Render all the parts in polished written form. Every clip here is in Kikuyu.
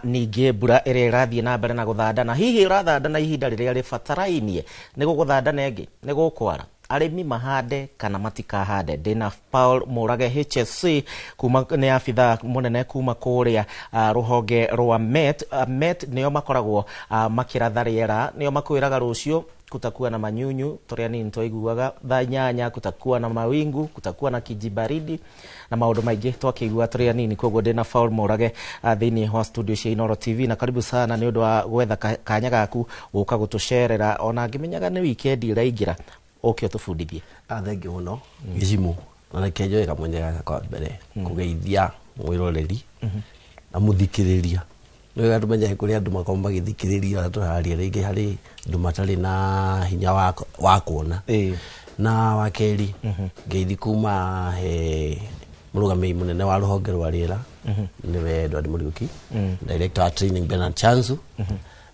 Ningĩ mbura ĩrĩa ĩrathiĩ na mbere na gũthandana, hihi ĩrathandana ihinda rĩrĩa rĩbatarainie? Nĩ gũgũthandana ĩngĩ? Nĩ gũkwara? Arĩmi mahande kana matikahande? Ndĩna Paul Mũrage HSC, kuma nĩ abithaa mũnene kuma kũrĩa rũhonge rwa MET. MET nĩo makoragwo makĩratha rĩera, nĩo makwĩraga rũciũ kutakuwa na manyunyu, tũrĩa nini twaiguaga thaa 8, kutakuwa na mawingu, kutakuwa na kijibaridi na maũndũ maingĩ twakĩigua tũrĩa nini. Koguo ndĩna Paul Mũrage thĩinĩ wa studio cia Inooro TV, na karibu sana nĩ ũndũ wa gwetha kanya gaku gũka gũtũcerera, ona ngĩmenyaga nĩ weekend ĩraingĩra, ũke ũtũbundithie. Thengiũ mũno Gĩcimũ, na reke njoe kamwenya gaka kwa mbere kũgeithia mwĩroreri na mũthikĩrĩria. Nĩ wega tũmenye kũrĩ andũ makorwo magĩthikĩrĩria ũrĩa tũraria, rĩngĩ harĩ andũ matarĩ na hinya wa kuona. Na wa kerĩ, ngeithi kuma he mũrũgamĩrĩri mũnene wa rũhonge rwa rĩera, nĩwe Edward Mũriũki, director wa training Bernard Chanzu,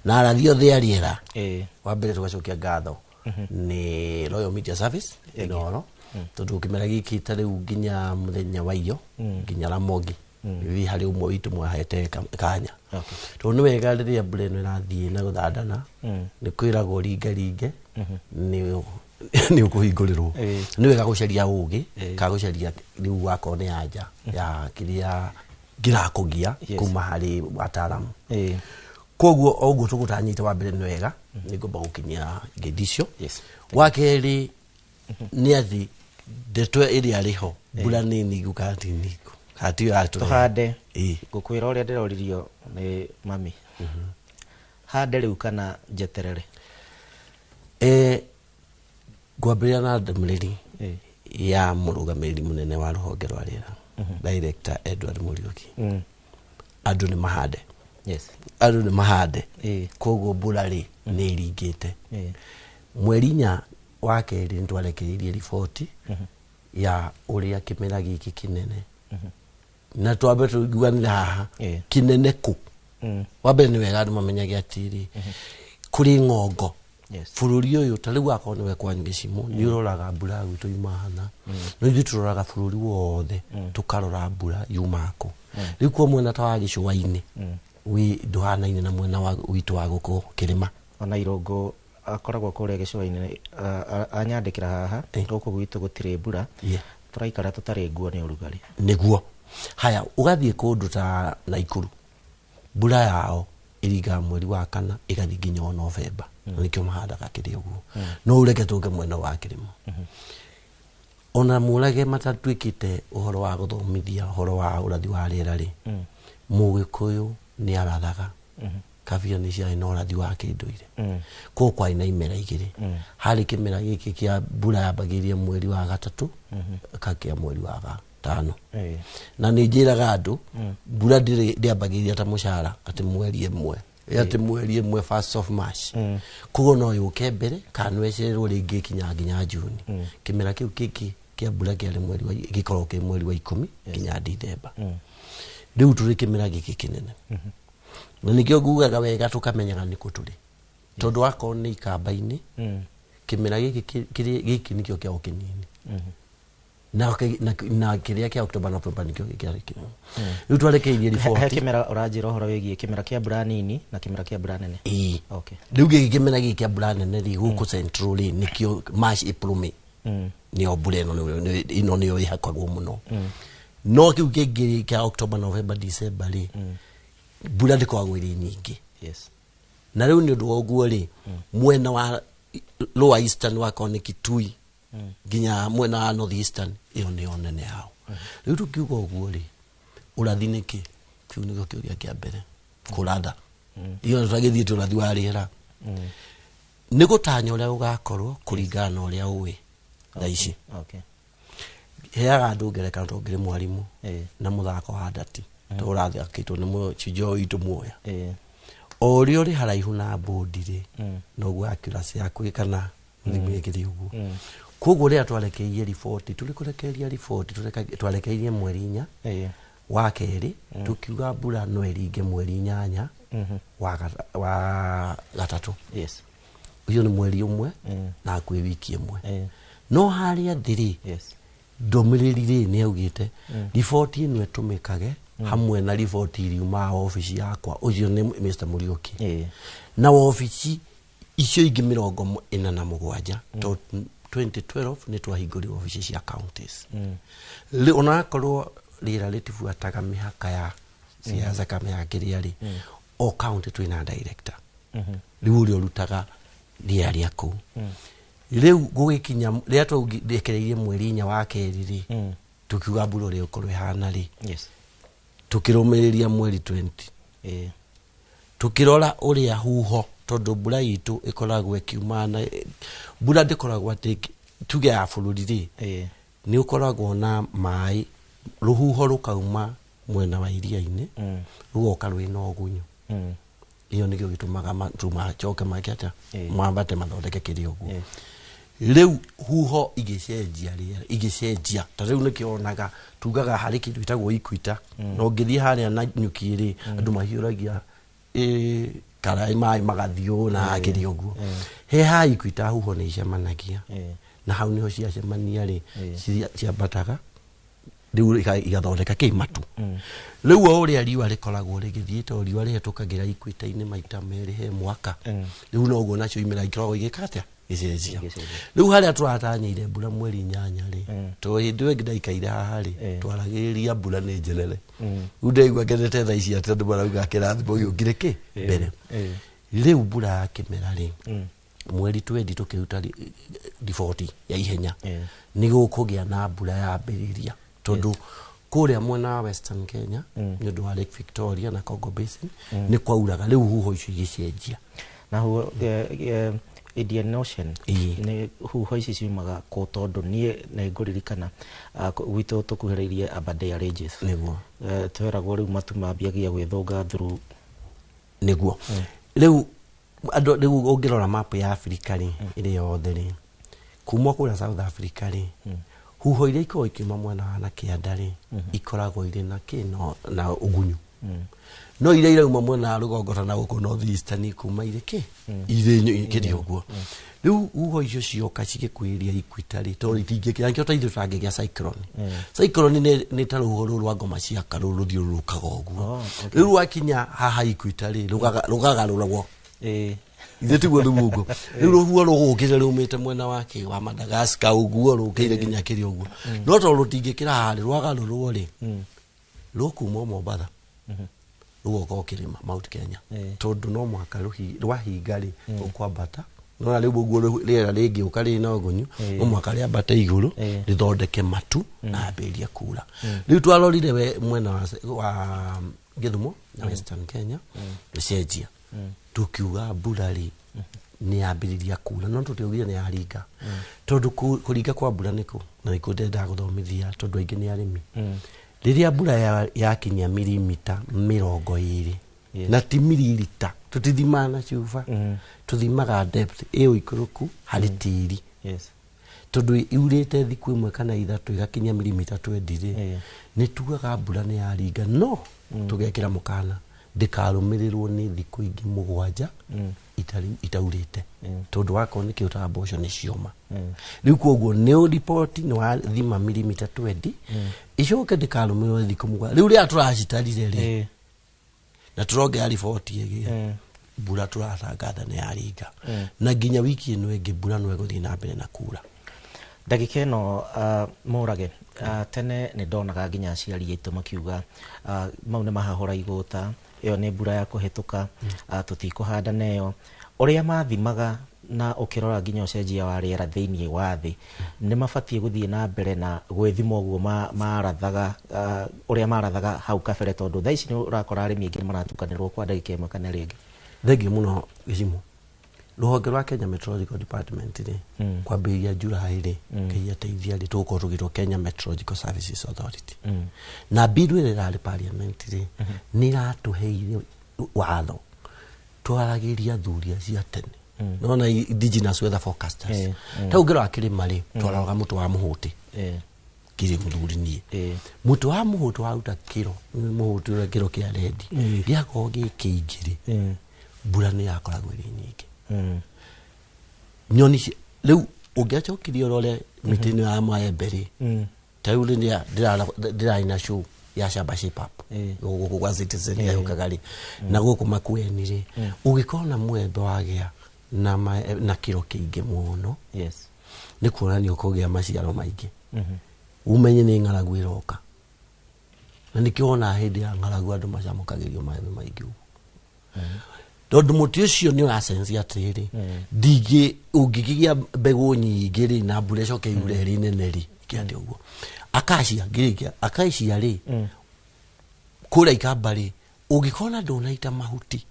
na arathi othe a rĩera. Wa mbere tũgacokia ngatho nĩ Royal Media Service Inooro, tondũ kĩmera gĩkĩ ta rĩu nginya mũthenya wa iyo nginya Ramogi wi harĩ ũmwe witũ mwahete kanya, tondũ nĩ wega rĩrĩa mbura ĩno ĩrathiĩ na gũthandana, nĩ kwĩragwo ringaringe nĩ ũkũhingũrĩrwo. Nĩ wega gũcaria ũgĩ kana gũcaria rĩu wakorwo nĩ anja ya kĩrĩa kĩrakũgia kuma harĩ wataaramu. Koguo o ũguo tũgũtanyĩte, wa mbere nĩ wega nĩ ngomba gũkinyia ngeithi icio. Wa kerĩ nĩ atĩ ndeto ĩrĩa rĩho mbura nĩ ningu kana ti ningu kana tiyo yatũrehe. Tũhande? Ngũkwĩra ũrĩa ndĩroririo nĩ mami, hande rĩu kana njeterere? Ngwambĩrĩria na ndũmĩrĩri ya mũrũgamĩrĩri mũnene wa rũhonge rwa rĩera, Director Edward Mũriũki. Andũ nĩ mahande. Andũ nĩ mahande. Koguo mbura rĩ nĩ ĩringĩte. Mweri 4 wa kerĩ nĩ twarekereirie riboti ya ũrĩa kĩmera gĩkĩ kĩnene, na twambe tũiguanĩre haha, kĩnene kũ. Wa mbere nĩ wega andũ mamenyage atĩrĩ, kũrĩ ng'ongo bũrũri ũyũ. Ta rĩu akorwo nĩwe kwanyu Gĩcimo nĩ ũroraga mbura ya gwitũ yuma hana, no ithuĩ tũroraga bũrũri wothe, tũkarora mbura yuma kũ. Rĩu kwa mwena ta wa gĩcũa-inĩ wĩ ndũhanaine na mwena wa witũ wa gũkũ kĩrĩma. Ona Irũngũ akoragwo kũrĩa gĩcũa-inĩ, anyandĩkĩra haha, gũkũ gwitũ gũtirĩ mbura, tũraikara tũtarĩ nguo nĩ ũrugarĩ. Nĩguo haya ũgathiĩ kũndũ ta Naikuru, mbura yao ĩringaga mweri wa kana ĩgathiĩ nginya o Novemba, na nĩkĩo mahandaga kĩrĩ ũguo. No ũreke tũke mwena wa kĩrĩma, ona mũrage matatuĩkĩte ũhoro wa gũthomithia ũhoro wa ũrathi wa rĩera rĩ, Mũgĩkũyũ nĩ arathaga kabira nĩ ciarĩ na ũrathi wa kĩndũire. Koguo kwarĩ na imera igĩrĩ. Harĩ kĩmera gĩkĩ kĩa mbura yambagĩrĩria mweri wa gatatũ kakĩa mweri wa gatano. Na nĩ njĩraga andũ mbura ndĩambagĩrĩria ta mũcara atĩ mweri ĩmwe, atĩ mweri ĩmwe, first of March. Koguo no yũke mbere kana no ĩcererwo rĩngĩ ĩkinya nginya Juni. Kĩmera kĩu kĩngĩ kĩa mbura kĩarĩ mweri wa gĩkoragwo kĩ mweri wa 10 nginya Dithemba. Rĩu tũrĩ kĩmera gĩkĩ kĩnene, na nĩkĩo ngugaga wega tũkamenyaga nĩkũ tũrĩ, tondũ wakorwo nĩ ikamba-inĩ, kĩmera gĩkĩ gĩkĩ nĩkĩo kĩao kĩnini, na kĩrĩa kĩa October, November nĩkĩo kĩarĩ kĩnene. Rĩu twarekereirie He riboti. Kĩmera ũranjĩra ũhoro wĩgiĩ kĩmera kĩa mbura nini na kĩmera kĩa mbura nene? Ĩĩ. Rĩu gĩkĩ kĩmera gĩkĩ kĩa mbura nene rĩ, gũkũ central rĩ, nĩkĩo March, April, May, nĩyo mbura ĩno ĩno nĩyo ĩhakagwo mũno. No kĩu kĩngĩ kĩa October, November, December rĩ, mbura ndĩkoragwo ĩrĩ nyingĩ. Na rĩu nĩ ũndũ wa ũguo rĩ, mwena wa lower eastern, wakorwo nĩ Kitui nginya mwena wa north eastern, ĩyo nĩyo nene yao. Rĩu tũkiuga ũguo rĩ, ũrathi nĩ kĩ? Kĩu nĩkĩo kĩũria kĩa mbere. Kũratha iyo tũtagĩthiĩte ũrathi wa rĩera nĩ gũtanya ũrĩa ũgakorwo kũringana na ũrĩa ũĩ thaa ici. Heaga andũ ngerekano, tondũ ngĩrĩ mwarimũ na mũthako wa ndati to ũrathakĩtwo nĩ mũcinjo witũ muoya, o ũrĩa ũrĩ haraihu na bũndi rĩ, noguo accuracy yaku kana thimũ ĩkĩrĩ ũguo. Koguo rĩrĩa twarekeirie riboti, tũrĩ kũrekereria riboti, twarekeirie mweri 4 wa kerĩ, tũkiuga mbura no ĩringe mweri 8 wa gatatũ. Ũcio nĩ mweri ũmwe na hakuhĩ wiki ĩmwe. No harĩa thĩ rĩ, ndũmĩrĩri rĩ nĩ yaugĩte riboti ĩno ĩtũmĩkage Hamwe na riboti iriuma ofici yakwa, ũcio nĩ Mr. Muriuki, na ofici icio ingĩ 47, tondũ 2012 nĩ twahingũrire ofici cia counties. Rĩu onakorwo rĩera rĩtibuataga mĩhaka ya siasa kana mĩhaka kĩrĩa rĩ, o county twĩna director rĩu ũrĩa ũrutaga rĩera rĩa kũu. Rĩu gũgĩkinya rĩrĩa twarekereirie mweri 4 wa kerĩ rĩ, tukiuga mbura ũrĩa ĩgũkorwo ĩhana rĩ, tukĩrũmĩrĩria mweri 20, tukĩrora ũrĩa huho, tondũ mbura itũ ĩkoragwo ĩkiuma na mbura ndĩkoragwo atĩ tuge ya bũrũri rĩ, nĩ ũkoragwo na maĩ, rũhuho rũkauma mwena wa iria-inĩ, rũgoka rwĩna ũgunyu. Ĩyo nĩkĩo gĩtũmaga matu macoke make atĩa, mambate mathondeke kĩrĩa ũguo. Rĩu huho igĩcenjia rĩera, igĩcenjia ta rĩu nĩkĩo onaga tugaga harĩ kĩndũ gĩtagwo equator, na ũngĩthiĩ harĩa na nyuki rĩ, andũ mahiũragia karai maĩ magathiĩ ũũ na kĩrĩa ũguo. He ha equator huho nĩ icemanagia, na hau niho ciacemania rĩ, ciambataga rĩu igathondeka kĩ matu. Rĩu o ũrĩa riũa rĩkoragwo rĩgĩthiĩ, to riũa rĩhetũkagĩra equator-inĩ maita merĩ he mwaka, rĩu noguo nacio imera ikoragwo igĩka atĩa, gĩcenjia. Rĩu harĩa tũratanyĩire mbura mweri 8 rĩ, to hĩndĩ ĩyo ĩngĩ ndaikaire haha rĩ, twaragĩrĩria mbura nĩ njerere. Rĩu ndaigua ngenete thaa ici atĩ andũ marauga kĩrathimo gĩũkire kĩ mbere. Rĩu mbura ya kĩmera rĩ, mweri 20 tũkĩruta riboti ya ihenya, nĩ gũkũgĩa na mbura yambĩrĩria, tondũ kũrĩa mwena wa Western Kenya, nĩ ũndũ wa Lake Victoria na Congo Basin, nĩ kwauraga. Rĩu huho icio igĩcenjia. Na huho Indian Ocean, nĩ huho ici ciumaga kũ? Tondũ niĩ nĩ ngũririkana gwitũ tũkuhĩrĩirie Aberdare Ranges. Nĩguo. Tweragwo rĩu matu mambiagia gwĩthũnga through. Nĩguo. Rĩu andũ, rĩu ũngĩrora map ya Afrika rĩ, ĩrĩ yothe rĩ, kuma kũrĩa South Africa rĩ, huho iria ikoragwo ikiuma mwena wa na kĩanda rĩ, ikoragwo irĩ na kĩ no, na ũgunyu, no iria irauma mwena wa rũgongo ta na gũkũ North Eastern kuma irĩ kĩ irĩ kĩrĩ ũguo. Rĩu huho icio cioka cigĩkuhĩrĩria equator rĩ, tondũ itingĩkĩra, nĩkĩo ta ithuĩ tũtangĩgĩa cyclone. Cyclone nĩ ta rũhuho rũrũ rwa ngoma cia karũ rũthiũrũrũkaga ũguo. Rĩu rwakinya haha equator rĩ, rũgagarũragwo. Ithe tiguo rĩu ũguo, rĩu rũhuho rũgũkĩte rumĩte mwena wa kĩ wa Madagascar ũguo, rũkĩire nginya kĩrĩa ũguo, no tondũ rũtingĩkĩra harĩ rwagarũrwo rĩ, rũkuma Mombatha rũgoka o kĩrĩma Mount Kenya, tondũ no mũhaka rwahinga rĩ, rũkwambata. Nona rĩu ũguo rĩera rĩngĩũka rĩna ũgunyu, no mũhaka rĩambate igũrũ, rĩthondeke matu na ambĩrĩrie kura. Rĩu twarorire we mwena wa Gĩthumo na Western Kenya gĩcenjia, tukiuga mbura rĩ nĩ yambĩrĩria kura, no tũtiaugire nĩ yaringa, tondũ kũringa kwa mbura nĩkũ na nĩkuo ndĩrenda gũthomithia, tondũ aingĩ nĩ arĩmi. Rĩrĩa mbura yakinyia mirimita 20, na ti miririta, tũtithimaga na cuba, tũthimaga depth ĩyo ikũrũku harĩ tĩri, tondũ yurĩte thikũ 1 kana 3 ĩgakinyia mirimita 20 rĩ, nĩ tugaga mbura nĩ yaringa, no tũgekĩra mũkana ndĩkarũmĩrĩrwo nĩ thikũ ingĩ 7 itaurĩte, tondũ wakorwo nĩ kĩũtaga mboco nĩ cioma. Rĩu koguo nĩ riboti nĩ wathima mirimita 20, icoke ndĩkarũmĩrĩrwo nĩ thikũ 7. Rĩu rĩrĩa tũracitarire rĩ, na tũrongerera riboti ĩgĩ, mbura tũratangatha nĩ yaringa, na nginya wiki ĩno ĩngĩ mbura no ĩgũthiĩ na mbere na kura. Ndagĩka ĩno, Mũrage, tene nĩ ndonaga nginya aciari aitũ makiuga, mau nĩ mahahũra igũta, ĩyo nĩ mbura ya kũhĩtũka, tũtikũhanda neyo. Ũrĩa mathimaga na ũkĩrora nginya ũcenjia wa rĩera thĩinĩ wa thĩ, nĩ mabatiĩ gũthiĩ na mbere na gwĩthima ũguo marathaga, ũrĩa marathaga hau kabere, tondũ thaa ici nĩ ũrakora arĩmi aingĩ nĩ maratukanĩrwo kwa ndagĩka 1 kana ĩrĩa ĩngĩ. Thengiũ mũno Gĩcimo. Rũhonge rwa Kenya Meteorological Department rĩ, kwambĩrĩria July rĩ, Ngai ateithia rĩ, tũgũkorwo tũgĩtwo Kenya Meteorological Services Authority. Na bill ĩrĩa ĩrarĩ parliament rĩ, nĩ ĩratũheire watho twaragĩria athuri acio a tene, nona indigenous weather forecasters. Ta ũngĩrora kĩrĩma rĩ, twaroraga mũtĩ wa mũhũtĩ. Kĩrĩ mũthuri niĩ, mũtĩ wa mũhũtĩ waruta kĩro, mũhũtĩ ũrĩa kĩro kĩa rendi gĩakorwo gĩ kĩingĩ rĩ, mbura nĩ yakoragwo ĩrĩ nyingĩ. Nyoni rĩu ũngĩacokirie ũrore mĩtĩ ĩno ya maembe rĩ, ta rĩu rĩrĩa ndĩrarĩ na show Ya Shamba Shape Up gũkũ gwa Citizen yũkaga rĩ na gũkũ Makueni rĩ, ũgĩkorwo na mwembe wagĩa na, na kĩro kĩingĩ mũno, nĩ kuonania ũkũgĩa maciaro maingĩ. Umenye nĩ ng'aragu ĩroka, na nĩkĩo wonaga hĩndĩ ya ng'aragu andũ macamũkagĩrio maembe maingĩ ũguo, tondũ mũtĩ ũcio nĩ ũracenjia atĩrĩrĩ, ndingĩ ũngĩkĩgĩa mbegũ nyingĩ rĩ, na mbura ĩcoke yure ĩrĩ nene rĩ, kĩate ũguo. Akacia ngĩrĩkia, akacia rĩ, kũrĩa Ikamba rĩ, ũngĩkorwo na ndũnaita mahuti,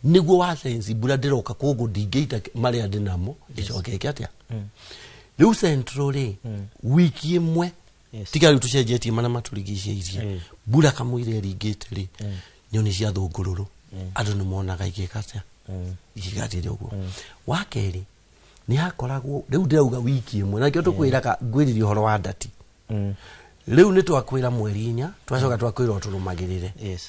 nĩguo wa sensi mbura ndĩroka, koguo ndingĩita marĩa ndĩnamo ĩcoke ĩke atĩa. Rĩu Central rĩ, wiki ĩmwe, tiga rĩu tũcenjetie marĩa matũrigicĩirie, mbura kamũira ĩringĩte rĩ, nyoni cia thũngũrũrũ andũ nĩ monaga igĩka atĩa, igĩgatĩre ũguo. Wa kerĩ, nĩ hakoragwo rĩu ndĩrauga wiki ĩmwe, na kĩo tũkwĩraga ngwĩrĩria ũhoro wa ndati. Rĩu nĩ twakwĩra mweri 4, twacoka twakwĩra ũtũrũmagĩrĩre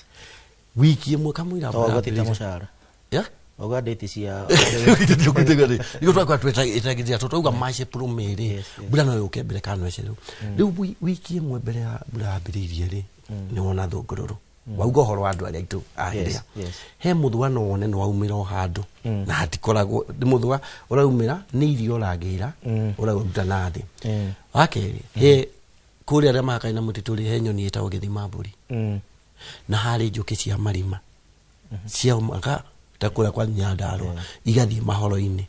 wiki ĩmwe kamũira mbura Toguo ti ta yambĩrĩirie. mũcara. Yeah? Auga date cia Nĩguo twakwa twetagĩrĩra tũtauga macepro merĩ, mbura no yũke mbere kana no ĩcererwo. Rĩu wiki ĩmwe mbere ya mbura yambĩrĩirie rĩ, nĩ wona thũngũrũrũ wauga ũhoro wa andũ arĩa aitũ ahĩrĩa, he mũthũa no wone nĩ waumĩra o handũ, na hatikoragwo nĩ mũthũa ũraumĩra, nĩ irio ũragĩra ũraruta na thĩ. Wa kerĩ, he kũrĩa arĩa mahakaine na mũtitũ rĩ, he nyoni ĩtagwo gĩthima mbũri, na harĩ njũkĩ cia marima ciaumaga ta kũrĩa kwa Nyandarũa igathiĩ mahoro-inĩ,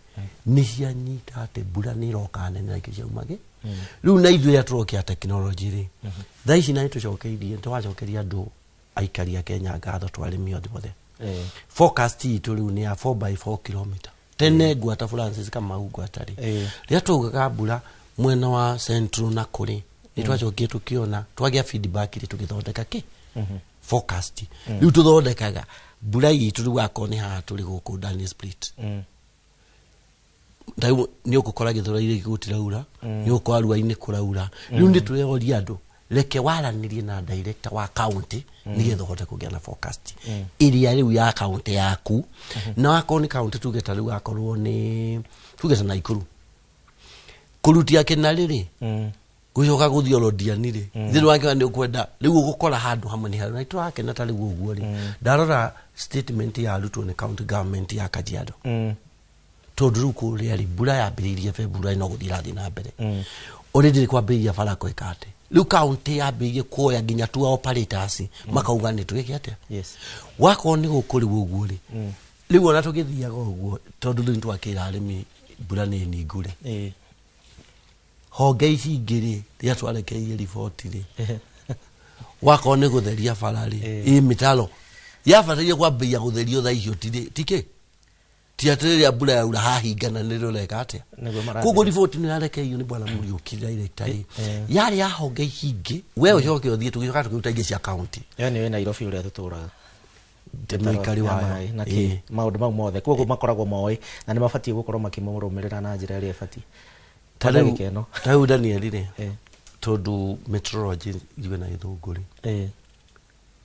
nĩ cianyita atĩ mbura nĩ ĩroka nene, na ikĩ ciaumage rĩu. Na ithuĩ rĩrĩa tũrokia tekinoronjĩ rĩ, thaa ici na nĩ tũcokeirie, tũracokeria andũ aikari a Kenya ngatho, twarĩmi othe othe. Forecast itũ rĩu nĩ ya 4 by 4 kilometer. Tene ngwata Francis Kamau ngwata rĩ, rĩrĩa twaugaga mbura mwena wa Central na kũrĩ, nĩ twacokire tũkĩona twagĩa feedback rĩ, tũgĩthondeka kĩ forecast. Rĩu tũthondekaga mbura itũ rĩu akorwo nĩ haha tũrĩ gũkũ Daniel Split, rĩu nĩ ũgũkora Gĩthũrai gũtiraura, nĩ ũgũkora Ruai-inĩ kũraura. Rĩu nĩ tũreoria andũ, reke waranĩrie na director wa county nĩgetha ũhote kũgĩa na forecast ĩrĩa rĩu ya county yaku. Na wakorwo nĩ county, tuge ta rĩu akorwo nĩ tuge ta Naikuru kũrutia kĩnarĩ rĩ, gũcoka gũthiĩ Olodiani rĩ, thĩinĩ wake nĩ ũkwenda rĩu ũgũkora handũ hamwe nĩ harĩa tũrakena. Ta rĩu ũguo rĩ, ndarora statement ya arutwo nĩ county government ya Kajiado, tondũ rĩu kũrĩa rĩ, mbura yambĩrĩirie February no gũthiĩ ĩrathiĩ na mbere already nĩ kwambĩrĩria bara kwĩka atĩ rĩu county yambĩrĩirie kuoya nginya tour operators, makauga nĩ twĩke atĩa. Wakorwo nĩ gũkũ rĩu ũguo rĩ, rĩu ona tũgĩthiaga ũguo, tondũ rĩu nĩtwakĩra arĩmi mbura nĩ ningu rĩ, honge ici ingĩ rĩ, rĩrĩa twarekereirie riboti rĩ, wakorwo nĩ gũtheria bara rĩ, ĩ mĩtaro yabataire kwambĩrĩria gũtherio thaa icio, tirĩ tikĩ ti atĩ rĩrĩa mbura yaura hahingana nĩ rĩreka atĩa. Nĩguo maratheria. Koguo riboti nĩ yarekereirio nĩ bwana Mũriũki director rĩ, yarĩ ya honge ici ingĩ, we ũcoke ũthiĩ, tũgĩcoka tũkĩruta ingĩ cia county. Yo nĩ Nairobi ũrĩa tũtũraga. Mũikari Ya wayo. maĩ na kĩ maũndũ mau mothe, koguo makoragwo moĩ na nĩ mabatiĩ gũkorwo makĩmũrũmĩrĩra na njĩra ĩrĩa ĩbatiĩ. Ta Kwa rĩu ndagĩka ĩno. Ta rĩu Daniel rĩ, tondũ meteorology ithuĩ na gĩthũngũ rĩ,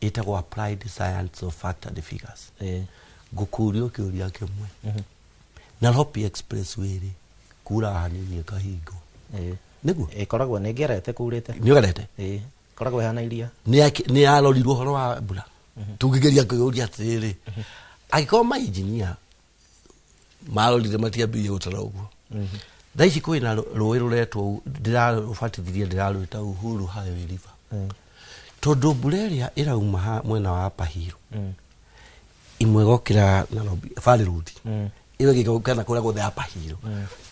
ĩtagwo applied science of fact and figures, ngũkũria kĩũria kĩmwe. Nairobi Expressway rĩ, kura hanini ĩkahingwo, nĩguo? Ĩkoragwo nĩ ngerete kurĩte. Nĩ ũgerete? Ĩkoragwo ĩhana iria. Nĩ yarorirwo ũhoro wa mbura? Tũngĩgeria kwĩyũria atĩrĩrĩ, angĩkorwo mainjinia marorire matiambĩrĩirie gũtara ũguo, thaa ici kwĩna rũĩ rũretwo, ndĩrarũbatithirie, ndĩrarwĩta Uhuru Highway River, tondũ mbura ĩrĩa ĩrauma mwena wa Upper Hill, imwe gokĩra Nairobi Valley Road, ĩyo ĩgĩũka na kũrĩa guothe Upper Hill,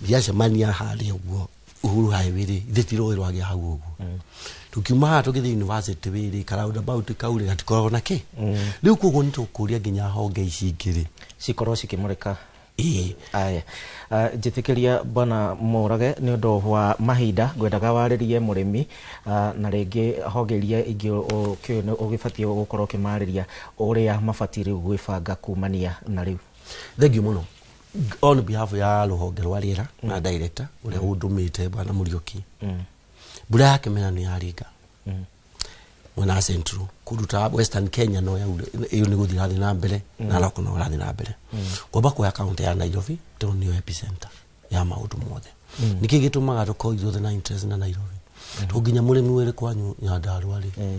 yacemania harĩa ũguo Uhuru Highway rĩ, ithe ti rũĩ rwagĩa hau ũguo. Tukiuma haha tũgĩthiĩ University wĩrĩ, ka-roundabout kau rĩ, gatikoragwo na kĩ rĩu. Koguo nĩ tũkũria nginya honge ici ingĩ rĩ, cikorwo cikĩmũrĩka. Ĩĩ. Aya, njĩtĩkĩria bwana Mũrage, nĩ ũndũ wa mahinda ngwendaga warĩrie mũrĩmi, na rĩngĩ honge iria ingĩ ũkĩũĩ nĩ ũgĩbatiĩ gũkorwo ũkĩmarĩria ũrĩa mabatiĩ rĩu gwĩbanga kumania na rĩu. Thank you mũno. On behalf ya rũhonge rwa rĩera na director ũrĩa ũndũmĩte bwana Mũriũki, mbura ya kĩmera nĩ yaringa mwena wa Central, kũndũ ta Western Kenya no yaure, ĩyo nĩ gũthiĩ ĩrathiĩ na mbere, na Narok no ĩrathiĩ na mbere. Ngwamba kuoya kaunti ya Nairobi tondũ nĩyo epicenter ya maũndũ mothe. Nĩkĩ gĩtũmaga tũkorwo ithuothe na interest na Nairobi? To nginya mũrĩmi wĩrĩ kwanyu Nyandarua rĩ,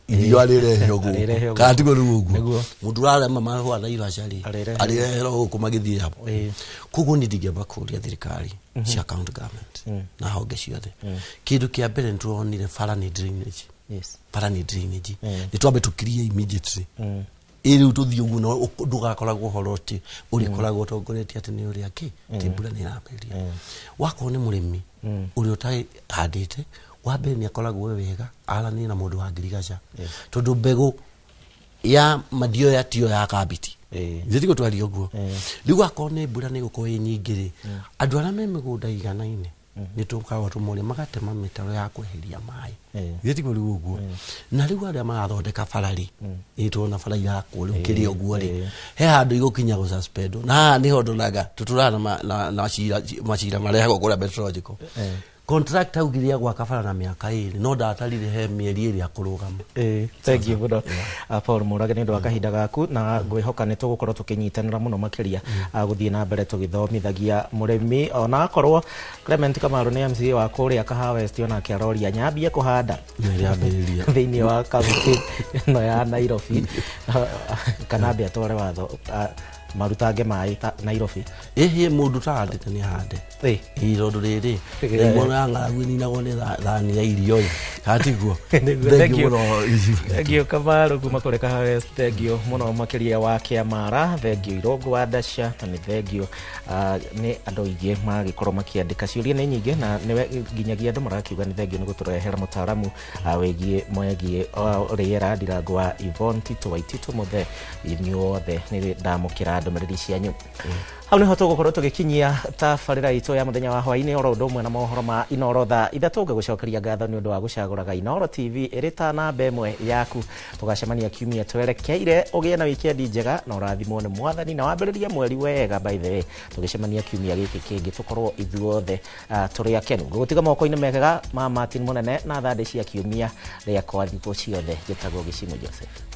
irio arĩrehe Arĩrehe gũkũ gũkũ. kana tiguo rĩu ũguo Nĩguo. mũndũ ũrarema mahũa Naivasha rĩ, Arĩrehe. arĩreherwo gũkũ magĩthiĩ hau. Ĩĩ. Koguo niĩ ndingĩamba kũria thirikari cia county government na honge ciothe, kĩndũ kĩa mbere nĩ tũronire bara nĩ drainage. Yes. Bara nĩ drainage, nĩ twambe tũkirie immediately. Ĩ rĩu tũthiĩ ũguo na ndũgakoragwo ũhoro atĩ ũrĩkoragwo ũtongoretie atĩ nĩ ũrĩa kĩ atĩ mbura nĩ ĩrambĩrĩria. Wakorwo nĩ mũrĩmi ũrĩa ũtahandĩte, wa mbere nĩ akoragwo wega aranĩrie na mũndũ wa ngirigaca, tondũ mbegũ ya mandioya tiyo ya kambiti. Ĩĩ. Ithuĩ tiguo twaria ũguo. Rĩu akorwo nĩ mbura nĩ gũkorwo ĩ nyingĩ rĩ, andũ arĩa me mĩgũnda iganaine nĩ tũkoragwo tũmoria magatema mĩtaro ya kweheria maĩ. Ithuĩ tiguo rĩu ũguo. Na rĩu arĩa marathondeka bara rĩ, nĩ tuona bara irakwo rĩu kĩrĩa ũguo rĩ, he handũ igũkinya gũsuspendwo, na haha nĩho ndonaga tũtũraga na macira marehagwo kũrĩa meteorological. Contractor augire agwaka bara na mĩaka 2, no ndatarire he mĩeri 2 akũrũgama. Ĩĩ, thank you mũno, Paul Mũrage, nĩ ũndũ wa kahinda gaku, na ngwĩhoka nĩ tũgũkorwo tũkĩnyitanĩra mũno makĩria, gũthiĩ na mbere tũgĩthomithagia mũrĩmi. Ona akorwo Clement Kamaru nĩ MCA wa kũrĩa Kahawa West, onake aroria nyambie kũhanda Nĩrĩambĩrĩria. thĩinĩ wa kaunti ĩno ya Nairobi kana ambe atware watho, marutange maĩ ta Nairobi. Ĩhĩ, mũndũ ũtahandĩte nĩ ahande. Ĩĩ. Ĩ tondũ rĩrĩ, Ĩĩ. mwana ya ng'aragu ĩninagwo nĩ thani ya irio ĩ, kana tiguo? Nĩguo, Thank thank you you. mũno. Thengio Kamaru kuma kũrĩ Kahawa West, thengio mũno makĩria wa Kĩamara, thengio Irũngũ wa Ndasha, na nĩ thengio nĩ andũ aingĩ magĩkorwo makĩandĩka. Ciũria nĩ nyingĩ na nĩwe nginyagia andũ marakiuga nĩ thengio nĩ gũtũrehera mũtaaramu wĩgiĩ mwegiĩ rĩera, Ndirango wa Yvonne Tito wa Itito Mũthe. Inyuothe nĩ ndamũkĩra ndũmĩrĩri cianyu. Hau nĩho tũgũkorwo tũgĩkinyia tabarĩra itũ ya mũthenya wa hwaĩ-inĩ, oro ũndũ ũmwe na mohoro ma Inooro thaa 3. Ngagũcokeria ngatho nĩ ũndũ wa gũcagũraga Inooro TV ĩrĩ ta namba 1 yaku. Tũgacemania kiumia twerekeire. Ũgĩe na wikendi njega na ũrathimwo nĩ Mwathani, na wambĩrĩrie mweri wega. By the way, tũgĩcemania kiumia gĩkĩ kĩngĩ, tũkorwo ithuothe tũrĩ akenu. Ngũgũtiga moko-inĩ mega ma Martin Mũnene na thandĩ cia kiumia rĩakwa thikũ ciothe. Njĩtagwo Gĩcimo Joseph.